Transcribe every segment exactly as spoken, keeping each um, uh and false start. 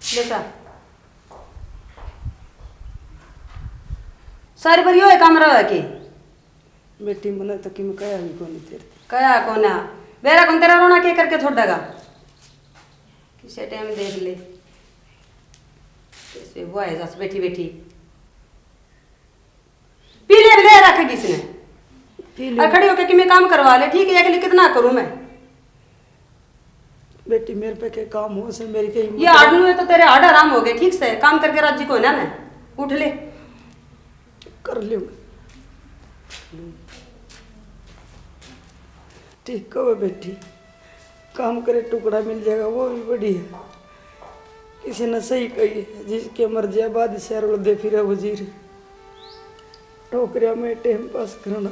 बेटा, सारी बार यो है काम रहा है कि? बेटी, मने तो किम कहा भी कोनी तेरे। कहा कोना। बेरा कौन तेरा रोना के करके छोड़ देगा? किसे टाइम देख ले, कैसे वो है जस बैठी बैठी। पी ले, ले रखेगी इसने। पी ले। और खड़ी होके कि मैं काम करवा ले, ठीक है, अगली कितना करूं मैं? बेटी, मेरे पे के काम हो से, मेरी कहीं ये हाड नु है तो तेरे हाड आराम हो गए, ठीक से काम करके राजी को ना मैं। उठ ले। कर लियो। ठीक कहो बेटी, काम करे टुकड़ा मिल जाएगा, वो भी बढ़िया। किसी ने सही कही है, जिसके मर्जी बादशाह रुलदे फिरे वजीर। टोकरिया में टाइम पास करना।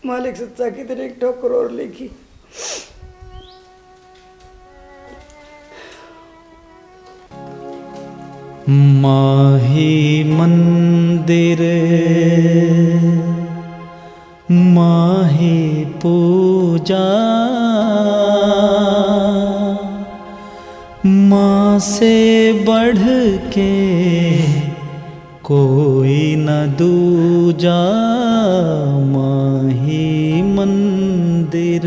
मालिक सच्चा, कितने एक ठोकर और लिखी। माही मंदिर, माही पूजा, माँ से बढ़ के कोई न दूजा, माही मंदिर।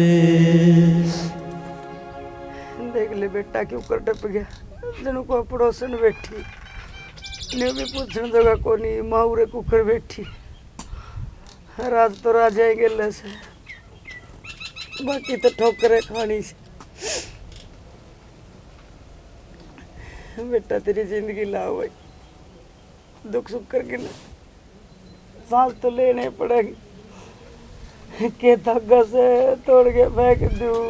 देख ले बेटा, क्यों कर टप गया, जनु को पड़ोसन बैठी, ने भी पूछण जगह कोनी, माँ उरे कुकर बैठी। राज तो राजा ही गेले से, बाकी तो ठोकरे खानी से। बेटा, तेरी जिंदगी लाओ भाई, दुख सुख करके ना, सांस तो लेने पड़ेंगे। के धागा से तोड़ के फेंक दूं,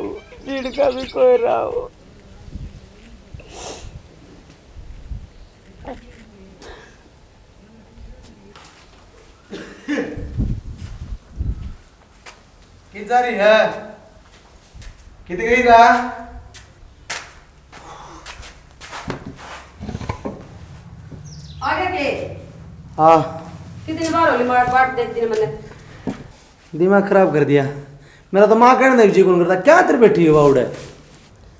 जीण का भी कोई राह हो। कित जा रही है? कित गई रहा? आ गया के? हाँ। कितनी बार होली मार बाट देख दी मैंने। दिमाग खराब कर दिया मेरा तो। माँ कहने दे जी कौन करता, क्या तेरे बैठी हुआ उड़े?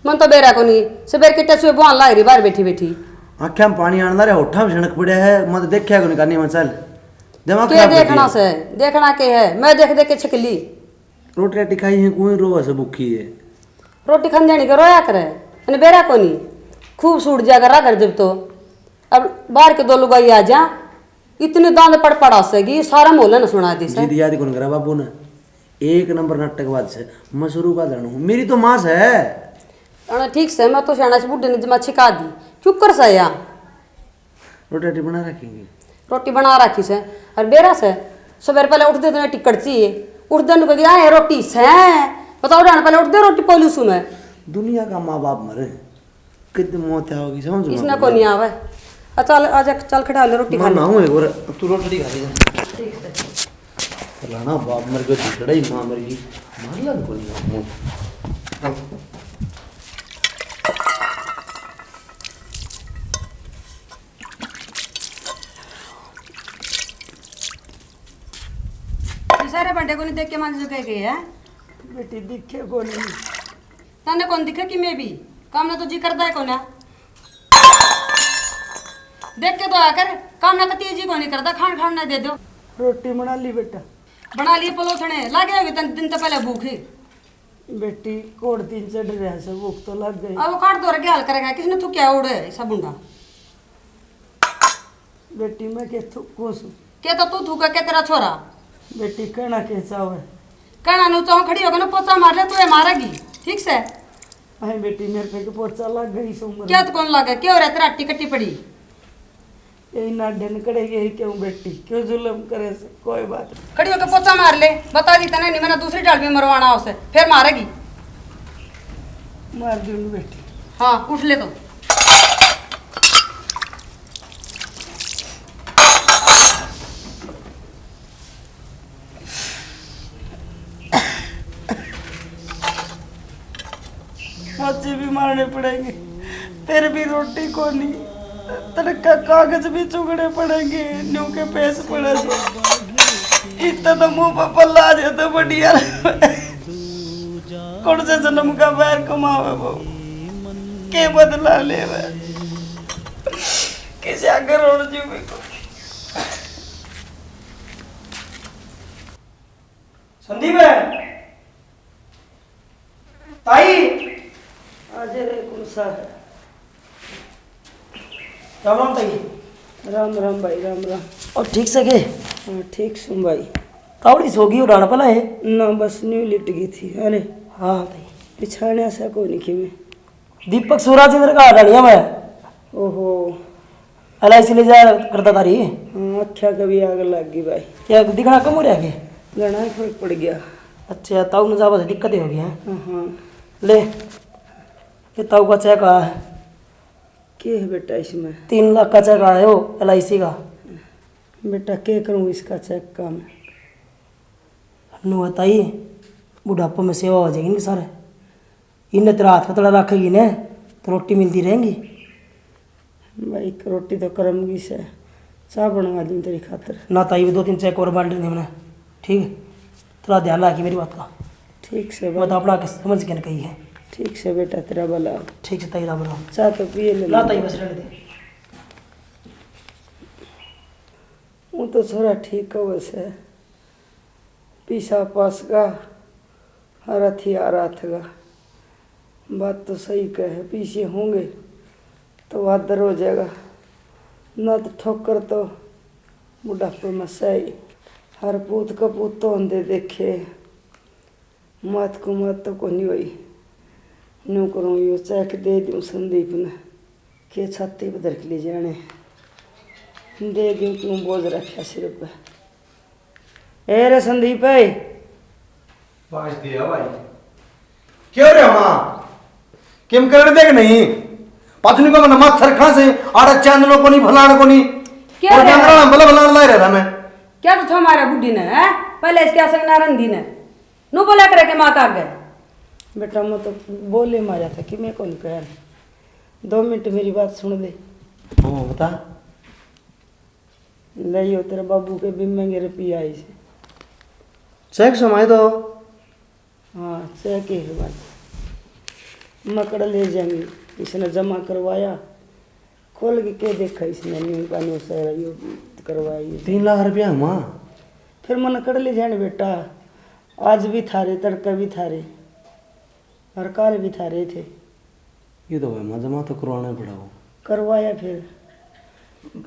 मन तो बेरा कोनी, सवेर के टसुए बुआन लाग रही बाहर बैठी बैठी। आँखें में पानी आने ला रहा, होठा में सनक पड़ा है, मैं तो देखा कोनी कानी में। चल, दिमाग के खराब कर देखना दिया। से, देखना के है, मैं देख देख के छिकली। रोटी राटी खाई है, कोई रोवा से भूखी है। रोटी खान जानी के रोया करे, अने बेरा कोनी, खूब सूट जा कर घर जब तो। अब बाहर के दो लुगाई आ जा, इतनी दांत पड़ पड़ा सगी, सारा मोहल्ला ने सुना दी से। जिद याद कौन करा बाबू ने, एक नंबर नाटकबाज से, मैं शुरू का जानू हूँ, मेरी तो माँ से। अरे ठीक से, मैं तो सियाना से बुढ़े ने जमा छिका दी, क्यों कर सा या? रोटी राटी बना रखेंगे। रोटी बना रखी से। और बेरा से, सवेरे पहले उठते तो टिकट चाहिए, उठते नु कह दिया, "ए, रोटी से।" बताओ, जान पहले उठते रोटी पोलू सु मैं। दुनिया का माँ बाप मरे, कितनी मौत आओगी, समझ में इसने को नहीं आवे। आ, चल, आ जा, चल खड़ा ले रोटी मैं खाने। नहाऊं एक बार, तू रोटी खा ले। ठीक है। फलाना बाप मर गया, दूसरा ही माँ मर गई, मार ला को नहीं। ये सारे भांडे को नहीं देख के मांज के गए हैं? बेटी, दिखे को नहीं। तन्ने कौन दिखे कि मैं भी काम ना तो जी करता है कोना। देख के तो आकर काम ना कती जी को नहीं करता, खान खान ना दे दो। रोटी बना ली बेटा? बना ली पलोथने, लागे होगी तन दिन तो पहले भूख ही। बेटी, कोड़ तीन चढ़ रहा से, भूख तो लग गई। अब वो काट दो रे, क्या हाल करेगा, किसने थूक्या उड़े ऐसा बुंडा? बेटी, मैं के थूकूं सूं? के तो तू थूका, के तेरा छोरा? बेटी, कहना के चाहे? कहना नु चाहो, खड़ी होकर ना पोचा मार ले, तू ये मारेगी, ठीक से? अरे बेटी, मेरे पे के पोचा लग गई इस उम्र क्या में। तो कौन लगे, क्यों रे, तेरा हट्टी कट्टी पड़ी? यही नाडे न कड़े, यही क्यों बेटी, क्यों जुल्म करे से? कोई बात नहीं। खड़ी होकर पोचा मार ले, बता दी तने नहीं, मैंने दूसरी डाल भी मरवाना उसे, फिर मारेगी। मार दूंगी बेटी। हाँ, उठ ले तो। पोचे भी मारने पड़ेंगे, फिर भी रोटी कोनी। तनखा कागज भी चुगने पड़ेंगे, न्यू के पेश पड़ेंगे। इतना तो मुंह पर पल्ला आ जाता बढ़िया। कौन से जन्म का बैर कमावे वो, के बदला ले रहा है, किसे आगे रोड जी में। संदीप है ताई। आज रे कौन सा है? राम राम ताई। राम राम भाई, राम राम। और ठीक से के? हाँ, ठीक सूं भाई। कावड़ी सो गई उड़ान पला है? ना, बस न्यू लिट गई थी। अरे। हाँ ताई। पिछाण्या सा कोनी किमे। दीपक सूरज इंद्र का हटानिया मैं। ओहो। एल आई सी ले जा करता तारी। हाँ, अख्या कभी आग लग गई भाई। क्या दिखना कम हो रहा है? घणा ही फर्क पड़ गया। अच्छा, ताऊ ने जावा से दिक्कत ही हो गई है। हाँ, हाँ। ले, ये ताऊ का चेक आ। के है बेटा इसमें? तीन लाख का चेक आयो एल आई सी का। बेटा, के करूँ इसका चेक का मैं? नु बताइए, बुढ़ापे में सेवा हो जाएगी ना सारे। इन्हें तेरा हाथ पतला रखेगी ने, तो रोटी मिलती रहेंगी। भाई, रोटी तो करम की से, चाय बनवा दूं तेरी खातर। ना ताई, दो तीन चेक और बांट देंगे हमने, ठीक है? थोड़ा ध्यान रखी मेरी बात का। ठीक से मैं तो भाई। अपना के समझ के न कही है। ठीक से बेटा, तेरा भला। ठीक से ताई, राम राम। चाय तो पिए ले ना ला। ताई, बस रहने दे। वो तो छोरा ठीक है वैसे, पीसा पास का हर हथियार हाथ का। बात तो सही कहे, पीछे होंगे तो आदर हो जाएगा, ना तो ठोकर तो बुढ़ापे में सही। हर पूत कपूत तो होंदे देखे, मात को मात तो कोनी होई। न्यू करूँ, यो चेक दे दूँ संदीप ने, के छाती पे धर के ले जाने, दे दूँ, क्यों बोझ रखा सिर पे। ए रे संदीप, ए। पास दिया भाई। क्यों रे माँ? किम कर दे कि नहीं? पत्नी को मना मच्छर खांसे, आड़ा चांदलो को नहीं, फलाण को नहीं। क्या और रे? क्या करा, भला भला ला रहा था मैं। क्या तो था मारा बुढ़ी ने, हैं? पहले इसके आसक नारंदी ने। नु बोला करे के माँ का आगे। बेटा, मैं तो बोले मारा था कि मैं कौन कह। दो मिनट मेरी बात सुन ले। हाँ, बता। ले यो तेरे बाबू के बीमे के रुपये आई से। चेक समाए तो। हाँ, चेक ही है भाई। मकड़ ले जाएंगे। इसने जमा करवाया। खोल के के देखा इसने, न्यू का न्यू सारा यो करवाया ये। तीन लाख रुपया हुआ। फिर मन कड़ ले जाने बेटा। आज भी थारे, तड़के भी थारे। और काल भी थारे थे। ये तो भाई, मैं जमा तो करवाना ही पड़ा वो। करवाया फिर।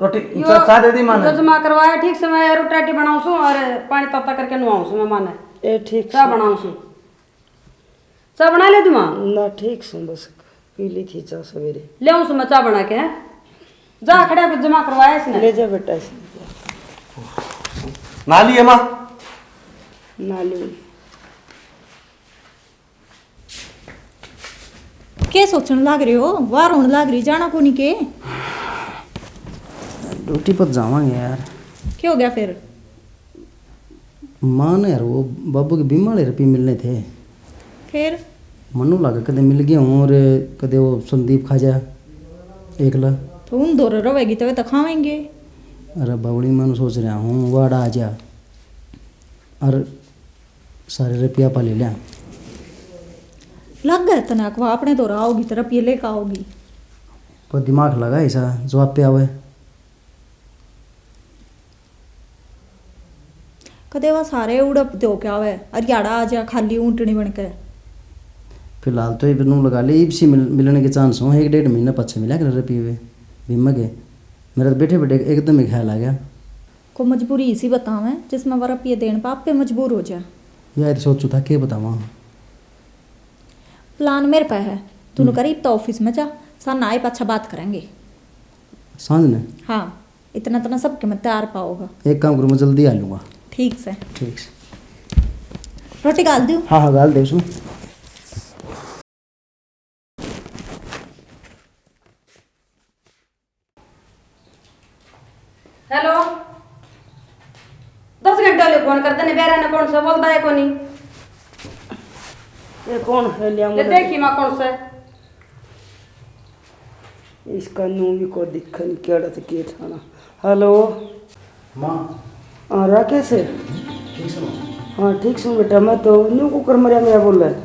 रोटी, यो चा, चा दे दी माँ ने? जो जमा करवाया, ठीक से मैं रोटी राटी बनाऊं सूं और पानी ताता करके नवाऊं सूं मैं माँ ने। ए, ठीक चा से। बनाऊं सूं। चा बना ले दी माँ? ना, ठीक से, बस पी ली थी चा सवेरे। ले आऊं सूं मैं चा बना के, हैं? जा, खड़ा कर, जमा करवाया इसने। ले जा बेटा इसने। ना लिए माँ? ना ली। के सोचण लाग रहे हो? वार होण लाग रही, जाना कोनी के? ड्यूटी पर जावांगे यार। क्या हो गया फिर? माँ ने यार वो बाबू के बीमा वाले रुपये मिलने थे। फिर? मनु लगा कदे मिल गया हूँ और कदे वो संदीप खा जा एकला। तो उन दो रहेगी तबे तो खावेंगे। अरे बावड़ी, मैं सोच रहा हूँ वाड़ा आ जा और सारे रुपया पा ले लिया। लग गए तने अकवा, अपने तो आओगी तो रुपये लेकर आओगी। कोई दिमाग लगा ऐसा जवाब पे आवे। कदे वा सारे उड़प दो क्या आवे, अरियाड़ा आ जा खाली ऊँटनी बन के। फिलहाल तो इब नू लगा ले, इब सी मिल-, मिलने के चांस हो, एक डेढ़ महीना पाछे मिला कर रुपये बीमा के। मेरा तो बैठे बैठे एकदम ही ख्याल आ गया। को मजबूरी इसी बतावे जिसमें वा रुपये देन पे आपे मजबूर हो जा। यार सोचू था के बतावा। प्लान मेरे पे है, तू हम्म। करीब तो ऑफिस में जा, सामने आए पाछा बात करेंगे। सांझ ने? हाँ, इतना इतना सबके मैं तैयार पाओगा। एक काम करूँ, मैं जल्दी आ लूँगा। ठीक से। ठीक से। रोटी गाल दूँ? हाँ, हाँ, गाल दे उसमें। हेलो, दस घंटे ले फोन करते ने, बेरा ने कौन सा बोलता है कोनी। ये कौन है लिया ले मुझे? देखी माँ कौन सा है। इसका नू भी को दिखन केड़ा तो के ठाना। हेलो। माँ। हाँ, राकेश है? ठीक से माँ। हाँ, ठीक से बेटा, मैं तो न्यू कुकर मरिया मेरा बोल रहा है।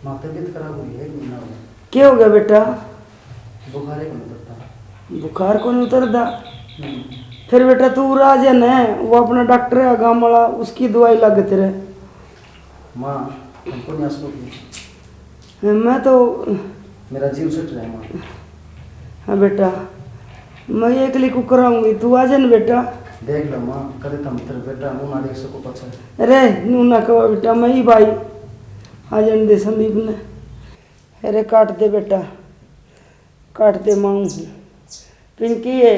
हाँ, तबीयत खराब हुई है, एक महीना हो गया। क्या हो गया बेटा? बुखार ही नहीं उतरता। बुखार को नहीं उतरता? हम्म। फिर बेटा तू राजन है, वो अपना डॉक्टर है गांव वाला, उसकी दवाई लग तेरे। माँ, हमको नहीं आंसू की। मैं तो मेरा जीव सट रहा है, माँ। हाँ बेटा, मैं एकली कुकर आऊंगी, तू आ जा न बेटा। देख लो माँ, कदे तो हम तेरे बेटा मुंह ना देख सको पाछे। अरे, नू ना कहो बेटा, मैं ही भाई। आ जान दे संदीप ने। अरे, काट दे बेटा, काट दे, माँ हूँ। पिंकी है,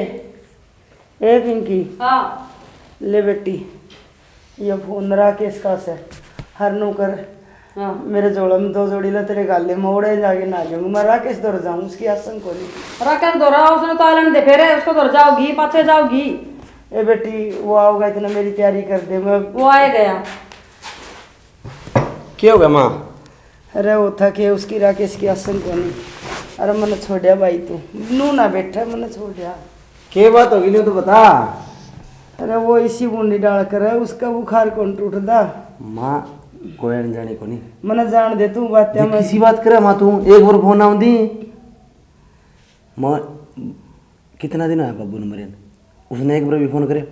ए पिंकी। हाँ। ले बेटी, ये फोन राकेश का से, हर नू कर। हाँ। मेरे झोला में दो जोड़ी ला तेरे गाले में ओढ़े जाके ना जाऊंगी। मैं राकेश दौर जाऊँ, उसकी आसन को नहीं। राकेश दौरा, उसने तो आलन दे फेरे, उसको दौर जाओगी, पाछे जाओगी। ए बेटी, वो आओगा इतना, मेरी तैयारी कर दे। मैं वो आए गया। क्या हो गया माँ? अरे वो था के उसकी राकेश की आसन को नहीं। अरे मने छोड़या भाई, तू नू ना बैठा, मने छोड़या। के बात होगी, न्यू तो बता। अरे वो इसी बूंदी डाल कर है, उसका बुखार कौन टूटदा। माँ, कोई अनजानी को नहीं। मने जान दे तू बात। ये मैं किसी बात करे माँ तू? एक बार फोन आऊं दी। माँ, कितना दिन होया बाबू ने मरे ने? उसने एक बार भी फोन करे?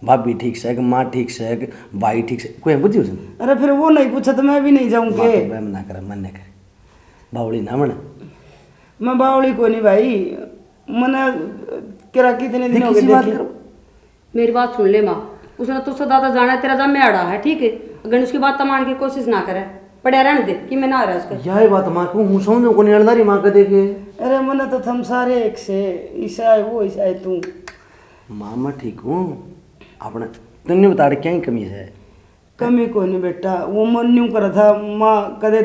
भाभी ठीक से, माँ ठीक से, भाई ठीक से, कोई बुझी उसने? अरे फिर वो नहीं पूछे तो मैं भी नहीं जाऊँ माँ के? तो बहम ना करे, मन ना करे। बावली ना बने। मैं बावली को नहीं भाई, मने केरा कितने दिन हो गए देखे। मेरी बात सुन ले माँ, उसने तो सदा तो जाना है, तेरा जामे आड़ा है, ठीक है? अगर उसकी बात तो मान की कोशिश ना करे, पड़या रहने दे, कि मैं ना रहा उसका। यही बात माँ को हूँ समझो को नहीं, अड़दारी माँ के देखे। अरे मने तो थम सारे एक से, ईसा है वो, ईसा है तू। माँ, मैं ठीक हूँ। अपने तन्ने बता रहे क्या ही कमी है? कमी कोनी बेटा, वो मन न्यू करा था, माँ कदे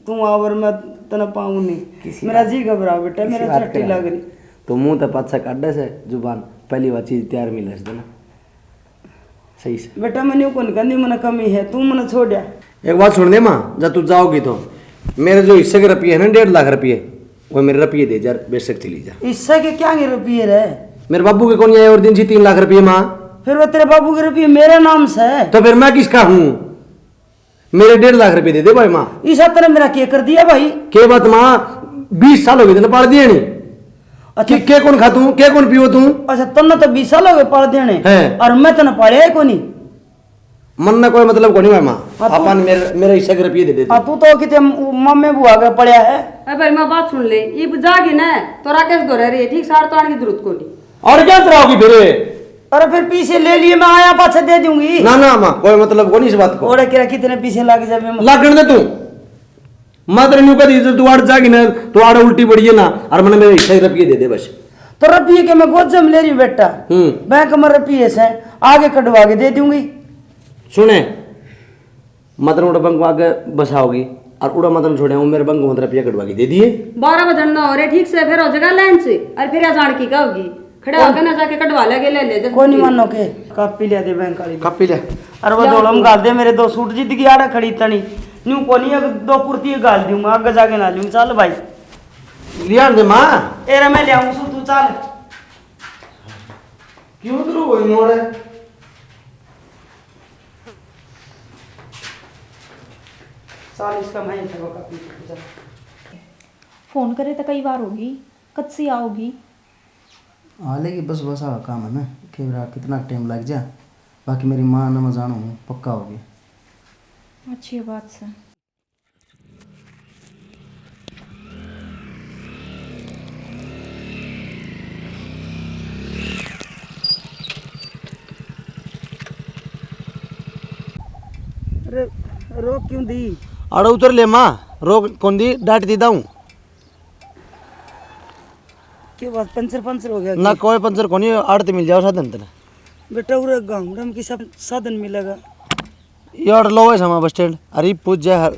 तू आवर मैं तने पाऊँ नहीं। किसी मेरा बात जी घबरा बेटा, किसी मेरा बात चट्टी करे। लग रही। तो मुंह तो पाछा काढ़े से जुबान, पहली बार चीज तैयार मिले से ना। सही से। बेटा मैं न्यू कोनी कहंदी मने कमी है, तू मने छोड़या। एक बात सुन दे माँ, जब तू जाओगी तो मेरे जो हिस्से के रुपये है ना, डेढ़ लाख रुपये, वो मेरे रुपये दे जा, बेशक चली जा। हिस्से के क्या के रुपये रे? मेरे बाबू के कौन आए और दिन सी तीन लाख रुपये माँ। फिर वो तेरे बाबू के रुपये मेरे नाम से। तो फिर मैं किसका हूँ? मेरे डेढ़ लाख रुपये दे दे भाई माँ। इस तरह मेरा क्या कर दिया भाई? के बात माँ, बीस साल हो गए तने पाल दिए नहीं। अच्छा। के, के कौन खा तू, के कौन पीओ तू? अच्छा, तन्ने तो बीस साल हो गए पाल देने। हैं। और मैं तने पालिया ही कोनी। मन ना कोई मतलब कोनी भाई माँ। हाँ, तू आपन मेरे, मेरे हिस्से के रुपये दे दे तू। हाँ, तू तो किते मामे बुआ के पड़या है। ए भाई, मैं बात सुन ले, इब जागी ना, तो राकेश दो रह रही है, ठीक सार तो आने की जरूरत कोनी। और क्या कराओगी फिर? अरे फिर पीछे ले लिए, मैं आया पाछे दे दूंगी। ना, ना, माँ, कोई मतलब कोनी इस बात को। ओड़े केरा कितने पीछे लाग जावे, मैं लागण दे तू। मैं तेरे न्यू कह दी, तू आड़ जागी ना, तू आड़ उल्टी पड़ी है ना, और मने मेरे हिस्से के रुपये दे दे बस। तो रुपये के मैं गोजे में ले रही हूँ बेटा। हम्म। बैंक में रुपये से आगे कढ़वा के दे दूंगी। सुने, मतलब उड़ा बंक आगे बसाओगी और उड़ा मतलब छोड़े, वो मेरे बंक में रुपया कटवा के दे दिए। बारह बजन ना हो रहे, ठीक से फिर हो जगह लंच और फिर या जान की कहोगी, खड़ा होकर ना जाके कटवा लेगे, ले ले जल्दी। कोनी मानो के, कापी ले दे बैंक वाली। कापी ले। अरे वो झोला में घाल दे, मेरे दो सूट जिद की आड़ा खड़ी तनी। न्यू कोनी, अब दो कुर्ती घाल दूंगा, आगे जाके ना लूं। चल भाई। लिया दे माँ। ए रे, मैं ले आऊं सू, तू चल। क्यों करो वही मोड़ है? चालीस का मैं ही था, वो कापी जा। फोन करे तो कई बार होगी, कद से आओगी? आ लेगी, बस, बस आ काम है ना, के बेरा कितना टाइम लग जा, बाकी मेरी माँ ने मैं जानू हूँ, पक्का होगी। अच्छी बात से। अरे, रोक क्यों दी? अरे उतर ले माँ, रोक कौन दी, डांट दी दाऊं। क्या बात, पंचर, पंचर हो गया ना क्या? कोई पंचर कोनी, आड़ ते मिल जाओ साधन तने। बेटा, उरे गांव में की सब साधन मिलेगा? यार, लो है सामान बस स्टैंड। अरे, पूछ जाए हर,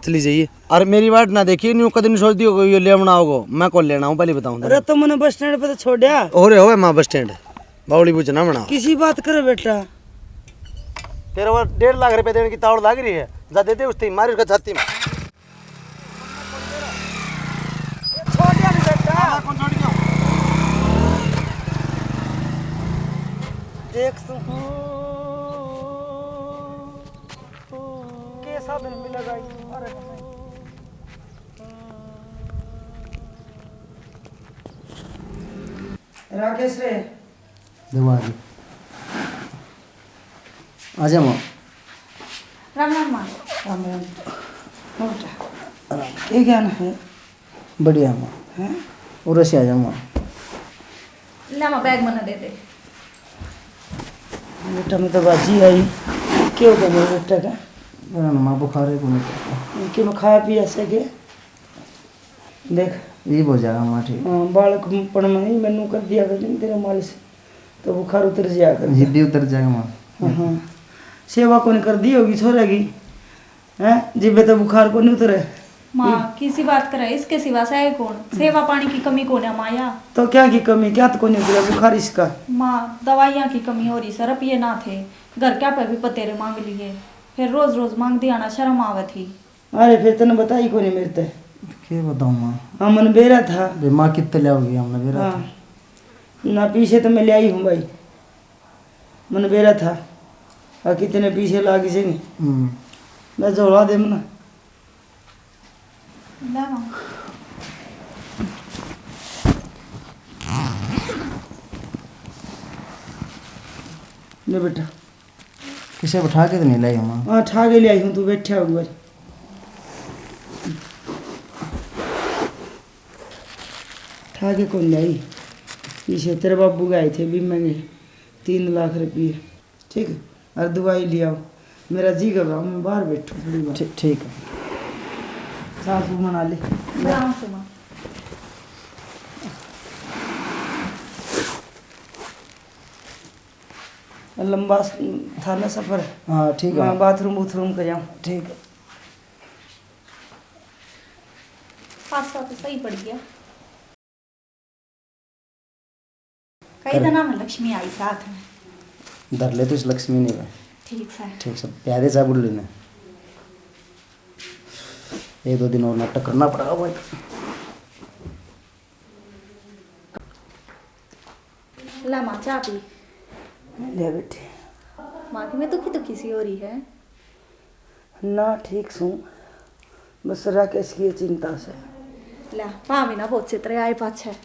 चली जाइए। अरे, मेरी वाट ना देखिए, न्यू कदम सोच दियो, कोई ये लेवना होगो, मैं कौन लेना हूँ, पहले बताऊँ अरे, तो मैंने बस स्टैंड पे तो छोड़ दिया। हो रे, हो है माँ बस स्टैंड, बावली बुझ ना बना। किसी बात करे बेटा। तेरे वो डेढ़ लाख रुपए देने की तावड़ लाग रही है, जा दे दे उस तीन मारी उसका छाती में। छोड़ दिया नहीं बेटा। हाँ, कौन छोड़ दिया? देख तू। के साधन मिलेगा? अरे। राकेश रे। देखो आ गई। आ जा माँ। राम राम माँ। राम राम। हो बेटा। ये क्या ना है? बढ़िया माँ। हैं? उरे से आ जा माँ। ले माँ, बैग मना दे दे। बेटा, मैं तो बाजी आई। क्यों कर मेरे बेटा का? मेरा ना माँ बुखार है, को नहीं करता। कि मैं खाया पिया सके? देख। ये हो जाएगा माँ, ठीक। हाँ, बालकपन में ही मैनू कर दिया कर तेरे मालिश, तो बुखार उतर जाया कर। ये भी उतर जाएगा माँ। हाँ, हाँ। सेवा कौन कर दी होगी छोरे की? हैं? जिब्बे तो बुखार को नहीं उतरे। माँ, किसी बात करे, इसके सिवा सै कौन? सेवा पानी की कमी कोन्या माँ या। तो क्या की कमी? क्या तो कोन्या उतरे बुखार इसका? माँ, दवाइयाँ की कमी हो रही सै, रुपये ना थे। घर क्या पे भी पतेरे मांग लिए, फिर रोज रोज मांगती आना शर्म आवे थी। अरे, फिर तने बताई कोनी मेरे ते। के बताऊँ माँ? हाँ, मन बेरा था। बे माँ, कितने ले आओगी हमने बेरा हाँ। था। ना, पीछे तो मैं ले आई हूँ भाई, मन बेरा था। और कितने पीछे लाग से नहीं। हम्म। मैं झोला दे मना। ले माँ। ले बेटा। किसे बिठा के तो नहीं लाई माँ? हाँ, ठा के ले आई हूँ, तू बैठा हो एक बार। ठा के कौन लाई? पीछे तेरे बाबू के आए थे भी महंगे, तीन लाख रुपये, ठीक है? और दवाई ले आओ, मेरा जी घबराओ, मैं बाहर बैठूँ थोड़ी बार। ठीक, ठीक है। सासू मना ले। प्रणाम सुमा। लंबा स-, था ना सफर। हाँ, ठीक है। मैं बाथरूम बूथरूम कर आऊँ। ठीक है। पासा तो सही पड़ गया। कई कर- दिन में लक्ष्मी आई साथ में। धर ले तो इस लक्ष्मी ने। ठीक सर। ठीक सर, प्यारे सा बुल्ली ने। एक दो दिन और नाटक करना पड़ेगा भाई। ला माँ, चाय पी। ले बेटी। माँ, की मैं दुखी दुखी सी हो रही है। ना, ठीक सूं, बस राकेश की ये चिंता से। ला, भाभी ना बहुत चित्र आए पाछे।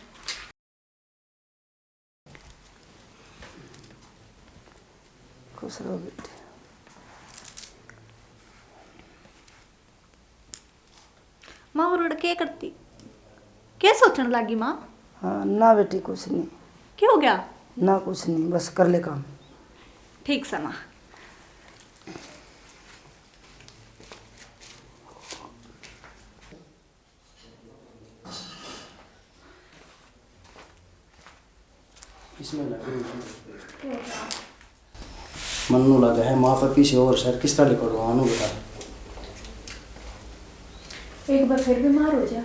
खुश रहो बेटी। माँ, वो रुड़ के करती? क्या सोचने लगी माँ? हाँ, ना बेटी, कुछ नहीं। क्या हो गया? ना, कुछ नहीं, बस कर ले काम। ठीक सा माँ। इसमें लग रही है। मन्नू लगा है माँ पर पीछे और सर किस तरह लिखो आनू बता। एक बार फिर बीमार हो जा,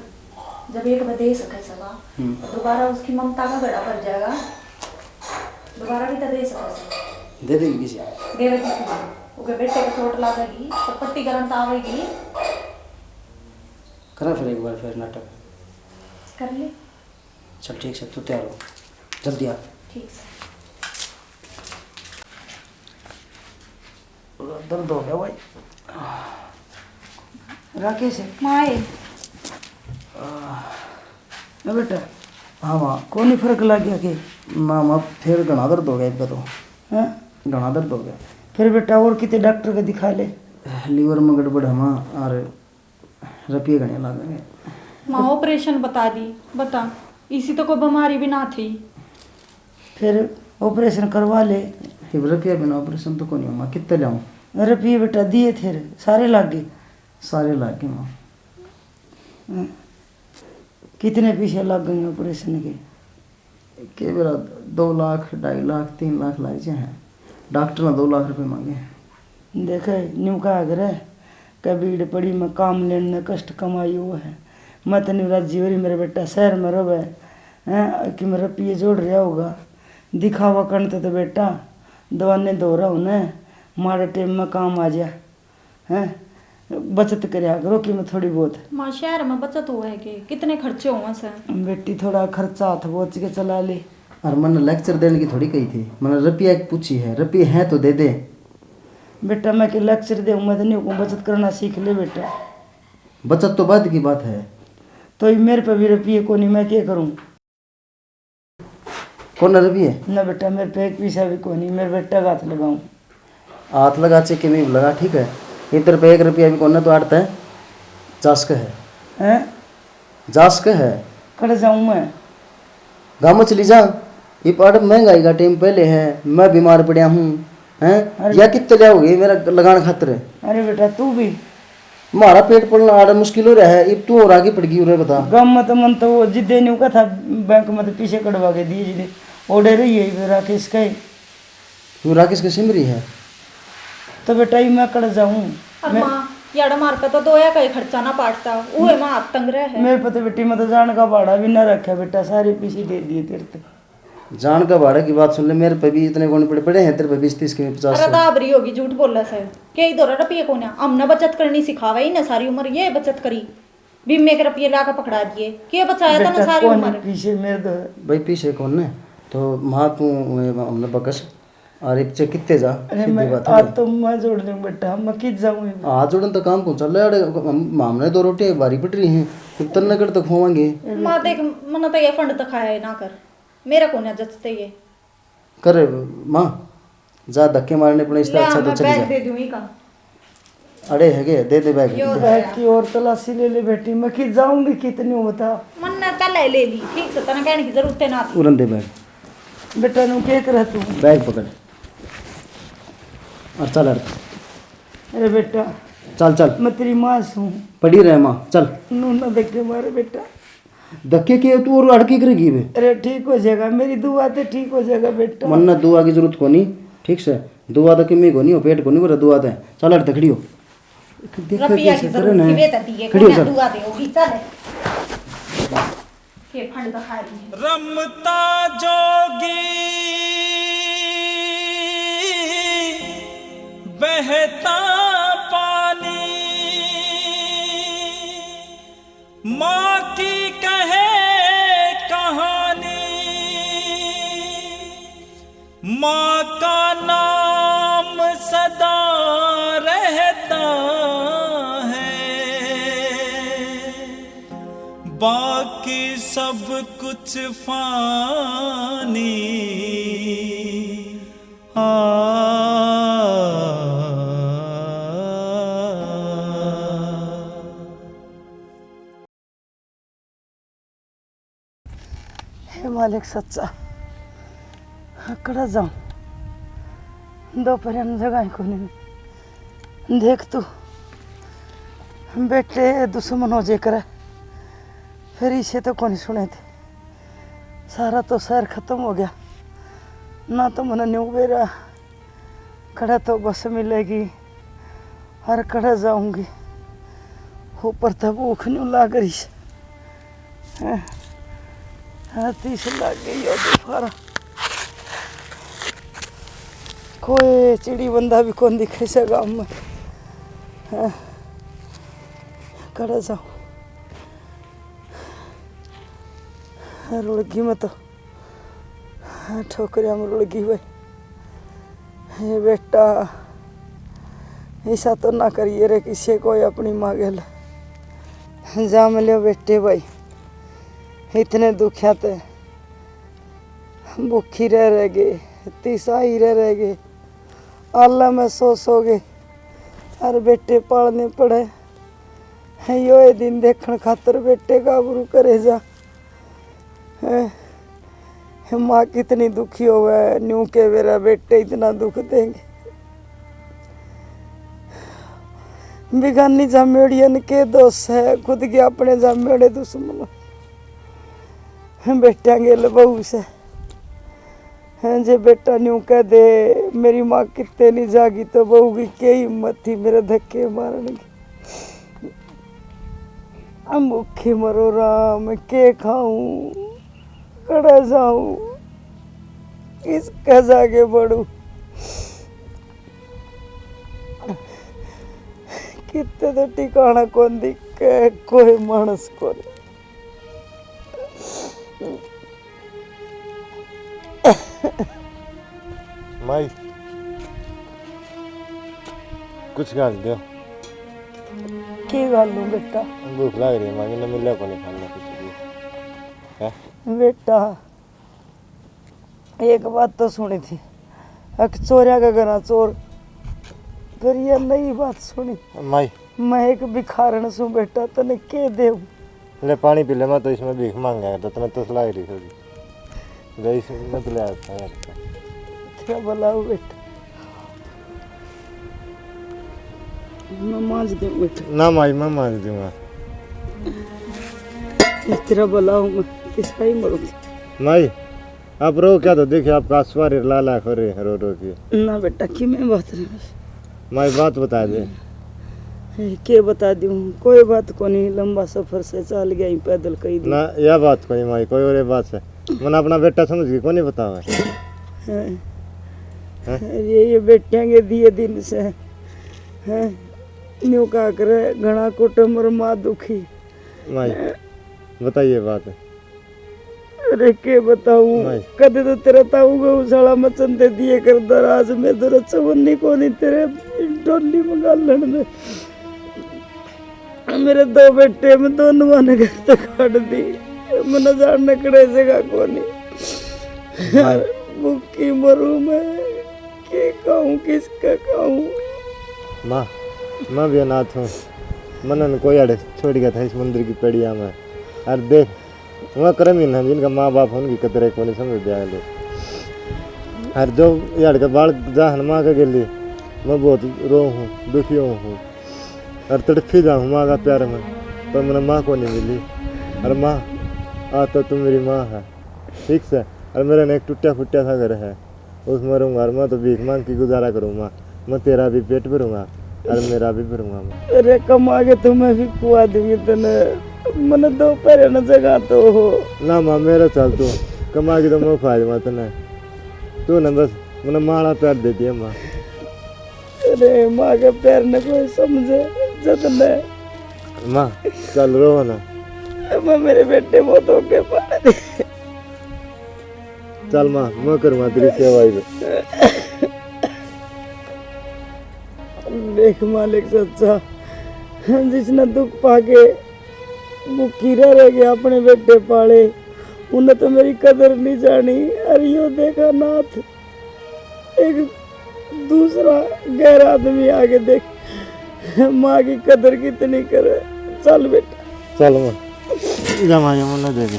जब एक बार दे सके सलाह, हम्म। तो दोबारा उसकी ममता का घड़ा भर जाएगा, दोबारा भी तो दे सके सलाह। दे देगी किसी? दे देगी। ओके, बेटे को चोट लागेगी तो पट्टी करन तो आवेगी। करा फिर एक बार फिर नाटक। कर ले। चल ठीक से, तू तैयार हो, जल्दी आ। ठीक से। दर्द हो गया भाई। राकेश। माँ आए। ए बेटा। हाँ माँ। कोनी फर्क लग गया के? ना माँ, फिर घना दर्द हो गया इब्बे तो। हैं? घना दर्द हो गया। फिर बेटा और किते डॉक्टर के दिखा ले। लीवर में गड़बड़ है माँ, और रुपये घणे लागेंगे। माँ, ऑपरेशन बता दी, बता, इसी तो कोई बीमारी भी ना थी। फिर ऑपरेशन करवा ले। फिर रुपया बिना ऑपरेशन तो कोनी हो माँ, कितने लाऊं? रुपये बेटा दिए थे, सारे लाग गए। सारे लाग गए माँ। हम्म। कितने पीछे लाग गए ऑपरेशन के? के बेरा दो लाख, ढाई लाख, तीन लाख लाग जाए हैं। डॉक्टर ने दो लाख रुपए मांगे हैं। देखे, न्यू कहा करे, के भीड़ पड़ी में काम लेने कष्ट कमाई वो है। मैं तो न्यू राजी हो रही, मेरा बेटा शहर में रहे, हैं, कि मेरा रुपये जोड़ रहा होगा। दिखावा करने तो, तो बेटा, दवाने दो रहा हूँ ना, माड़े टेम में काम आ जा। हैं? बचत करया करो कि मैं थोड़ी बहुत। माँ, शहर में बचत हुआ है के? कितने खर्चे हुए से? बेटी, थोड़ा खर्चा हाथ बोच के चला ले। और मैंने लेक्चर देने की थोड़ी कही थी, मैंने रुपया की पूछी है, रुपये हैं तो दे दे। बेटा, मैं के लेक्चर दे, मैं तो नहीं कहूँ, बचत करना सीख ले बेटा। बचत तो बाद की बात है। तो ये मेरे पे भी रुपये को नहीं, मैं क्या करूँ? कौन रुपये? ना बेटा, मेरे पे एक पैसा भी कोनी, मेरे बेटा का हाथ लगाऊं। हाथ लगा, चेक के भी लगा, ठीक है। इधर पे एक रुपया भी कोने तो आड़ते जास के है। हैं? जास के है। कड़ जाऊं मैं? गाँव में चली जा। ये पाड़ महंगाई का टाइम पहले है, मैं बीमार पड़ा हूँ, हैं? अरे या कितने लियाओगे मेरा लगान खातर? अरे बेटा, तू भी। मारा पेट पलना आड़ा मुश्किल हो रहा है, इब तू और आगे पड़ गई, उरे बता। गाँव में तो मन तो वो जिद्दे न्यू का था, बैंक में तो पीछे कड़वा के दिए जिदे। ओडे रही है इब राकेश का ही। क्यों, राकेश के सिमरी है? तो बेटा, ये मैं कड़ जाऊं? और मैं माँ, यार, मार पे तो दोया का ही खर्चा ना पाटता, उहे माँ हाथ तंग रहे है। मेरे पे तो बेटी, मैं तो जान का भाड़ा भी ना रखा बेटा, सारे पीछे दे दिए तेरे ते। जान का भाड़ा की बात सुन ले, मेरे पे भी इतने कौन पड़े, पड़े हैं तेरे पे बीस तीस के, पचास अरे सौ। दाबरी होगी, झूठ बोले से। के इधर रुपये कोन्या, हमने बचत करनी सिखावे ही ना, सारी उम्र ये बचत करी, बीमे के रुपये ला के पकड़ा दिए, के बचाया तने बेटा, सारी कौन उम्र? पीछे मेरे तो भाई, पीछे कौन है? तो माँ, तू, ए, हमने बकस, और इब से कितने जा, अरे सीधी मैं बात है। आज तो मैं जोड़ दूं बेटा, मैं कित जाऊं इब? आज जोड़न तो काम कौन चल रहा है? हम, हमने दो रोटी भारी पट रही हैं, फिर तन्ने कर तो खुआएंगे। माँ देख, मना तो ये फंड तो खाया ही ना कर, मेरा कोन्या जचते ये। करे माँ, जा धक्के मारने पड़े, इससे ले, अच्छा तो मैं चली बैग जा। दे दूं ही का। अरे हैगे, दे दे बैग, यो दे। बैग की और तलाशी ले ले बेटी, मैं कि जाऊंगी कितनी हो बता। मन ने पहले ले ली, ठीक से, तने कहने की जरूरत है ना थी। उरन दे बैग। बेटा, नू के करे तू? बैग पकड़ और चल हट। अरे बेटा, चल, चल। मैं तेरी माँ सूं। पड़ी रहे माँ, चल। नू ना धक्के मारे बेटा। धक्के के तू और अड़की करेगी बे? अरे ठीक हो जाएगा, मेरी दुआ ते ठीक हो जाएगा बेटा। मन्ना दुआ की जरूरत कोनी, ठीक से? दुआ तो कमी कोनी हो, पेट कोनी भरे दुआ ते। चल हट, खड़ी हो। देखे रुपया कैसे की जरूरत करे ना। थी, वे तो दिए, खड़ी हो, कोन्या चल। दुआ दे होगी, चल। के फंड दिखा रही है। रमता जोगी बहता पानी, माँ की कहे कहानी, माँ का नाम सदा रहता है, बाकी सब कुछ फानी। आ। हे मालिक सच्चा, कड़ा जाऊं, दोपहर में जगह ही कोनी। देख तू, बेटे दुश्मन हो जे करे, फिर इसे तो कोनी सुने थे। सारा तो शहर खत्म हो गया, ना तो मने न्यू बेरा कड़े तो बस मिलेगी और कड़े जाऊंगी। ऊपर तो भूख न्यू लाग रही है। हैं? हाँ, तीस लाग गई हो दोबारा। कोई चिड़ी बंदा भी कौन दिखे से गाँव में। हैं? कड़े जाऊं। रुड़गी मैं तो। ठोकरिया में रुड़गी भाई। हे बेटा, ऐसा तो ना करिए रे किसी को अपनी माँ गेल। जा मिलियो बेटे भाई, इतने दुखिया ते भूखी रह रह गए, तिसाई रह रह गए, आला में सो सो गए। अरे बेटे पालने पड़े हैं, यो ये दिन देखण खातर बेटे का आबरू करे जा। हैं? माँ कितनी दुखी होवे, न्यू के मेरा बेटे इतना दुख देंगे। बिगानी जामेड़ियन के दोष है, खुद के अपने जामेड़े दुश्मन। बेटियां गेल बहू से। हैं, जे बेटा न्यू कह दे, मेरी माँ कित्ते नहीं जागी, तो बहू की के हिम्मत थी मेरे धक्के मारने की। हम भूखे मरो राम, के खाऊं, कड़ा जाऊं, किसके जाके पड़ू? कित्ते तो ठिकाना कौन दिखे, कोई मानस कौन। माई, कुछ घाल दो। के घाल लूं बेटा? भूख लाग रही है माई, मैंने मिला को नहीं खाना कुछ भी। हैं? बेटा, एक बात तो सुनी थी, अक चोरिया के घरा चोर, फिर ये नई बात सुनी। माई। मैं एक भिखारण सूं बेटा, तने के देऊं? ले पानी पी ले, मैं तो इसमें भीख मांगा है, तो तने तसला ही रही थोड़ी। ले इस मत ले आता यार। तेरा भला हो बेटा। मैं मांज दूं बेटा। ना माई, मैं मांज दूंगा। तेरा भला हो, मैं किसका ही मरूं। माई, आप रो क्या, तो देखिए आपका आंसू आ रहे, ला ला हो रहे हैं रो रो के। ना बेटा, की मैं बात नहीं। माई बात बता दे। ए, के बता दूं, कोई बात कोनी, लंबा सफर से चाल गया ही पैदल कई दिन। ना, यह बात कोनी माई, कोई और बात है। मन अपना बेटा समझ के कोनी बतावे। हैं? हैं? अरे, ये बेटियां के दिए दिन से, हैं? न्यू का करे, घना कुटुम और माँ दुखी। माई, बताइए बात। अरे, के बताऊं, माई। कदे तो तेरा ताऊ गौशाला में चंदे दिए करदा रहा, आज मैं तो रक्षाबंधन कोनी तेरे डोली में गालण दे। मेरे दो बेटे, मैं दोनों ने घर तक काट दी। मन्ने जान ने कड़े जगह कोनी। भाई। भूखी मरूं मैं, के कहूं, किसका कहूं? माँ, मैं भी अनाथ हूँ। मन्ने न कोई अड़े छोड़ गया था इस मंदिर की पड़िया में। और देख, वहाँ कर्म ही ना, जिनका माँ बाप उनकी कदर कोनी समझ दिया ले। और जो यार के बाल जाहन माँ के गेली, मैं बहुत रो हूँ, दुखी हूँ। और तड़फी जाऊँ माँ का प्यार में, पर मैंने माँ को नहीं मिली। और माँ, आज तो तू मेरी माँ है, ठीक से। और मेरा ना एक टूटा फूटा सा घर है, उसमें रहूँगा। और मैं तो भीख मांग के गुजारा करूँगा। मैं तेरा भी पेट भरूँगा और मेरा भी भरूँगा मैं। अरे, कमा के तो मैं भी खुआ दूंगी तने। मने दो पैर न जगह तो हो। ना माँ, मेरा चल तू, कमा के तो मैं खुआ दूंगा तने। तू ना बस मने माँ वाला प्यार दे दिया माँ। अरे, माँ के प्यार ने कोई समझे जद ने। माँ, चल रो ना। मैं मेरे बेटे बहुत होके पाले। चल माँ, मैं करूँगा तेरी सेवा ही। देख मालिक सच्चा, जिसने दुख पाके भूखी रह रह के अपने बेटे पाले, उन्हें तो मेरी कदर नहीं जानी। अरे यो देखा नाथ, एक दूसरा गैर आदमी आके देख, माँ की कदर कितनी करे। चल बेटा। चल माँ, जा माँ, जा, मन्ने दे दे।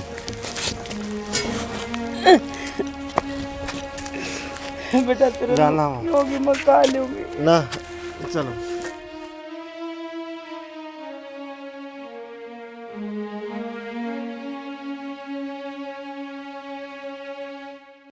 बेटा, तेरे जाना माँ। होगी, मैं खा लूंगी। ना, चलो।